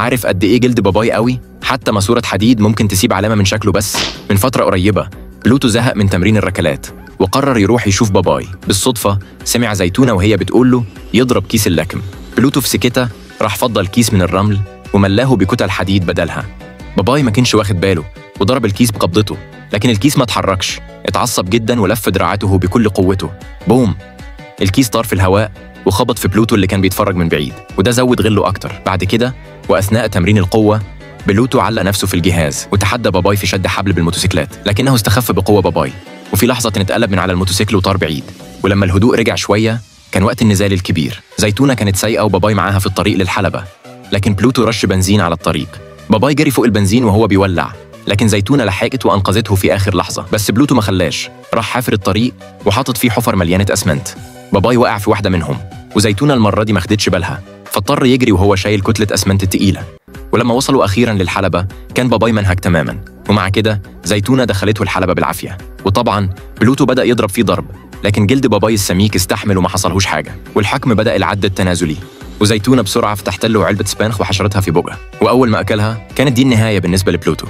عارف قد ايه جلد باباي قوي؟ حتى ماسوره حديد ممكن تسيب علامة من شكله. بس من فترة قريبه بلوتو زهق من تمرين الركلات وقرر يروح يشوف باباي. بالصدفة سمع زيتونه وهي بتقول له يضرب كيس اللكم. بلوتو في سكته راح فضى الكيس من الرمل وملاه بكتل حديد بدلها. باباي ما كانش واخد باله وضرب الكيس بقبضته، لكن الكيس ما اتحركش. اتعصب جدا ولف دراعته بكل قوته، بوم! الكيس طار في الهواء وخبط في بلوتو اللي كان بيتفرج من بعيد، وده زود غله اكتر. بعد كده واثناء تمرين القوة بلوتو علق نفسه في الجهاز وتحدى باباي في شد حبل بالموتوسيكلات، لكنه استخف بقوة باباي، وفي لحظة اتقلب من على الموتوسيكل وطار بعيد. ولما الهدوء رجع شوية كان وقت النزال الكبير. زيتونه كانت سايقه وباباي معاها في الطريق للحلبه، لكن بلوتو رش بنزين على الطريق. باباي جري فوق البنزين وهو بيولع، لكن زيتونه لحقت وانقذته في اخر لحظة. بس بلوتو ما خلاش، راح حافر الطريق وحاطط فيه حفر مليانة اسمنت. باباي وقع في واحدة منهم، وزيتونه المرة دي ما خدتش بالها، فاضطر يجري وهو شايل كتلة اسمنت تقيلة. ولما وصلوا اخيرا للحلبه كان باباي منهك تماما، ومع كده زيتونه دخلته الحلبة بالعافية. وطبعا بلوتو بدا يضرب فيه ضرب، لكن جلد باباي السميك استحمل وما حصلهوش حاجة. والحكم بدا العد التنازلي، وزيتونه بسرعة فتحت له علبة سبانخ وحشرتها في بقها، واول ما اكلها كانت دي النهاية بالنسبة لبلوتو.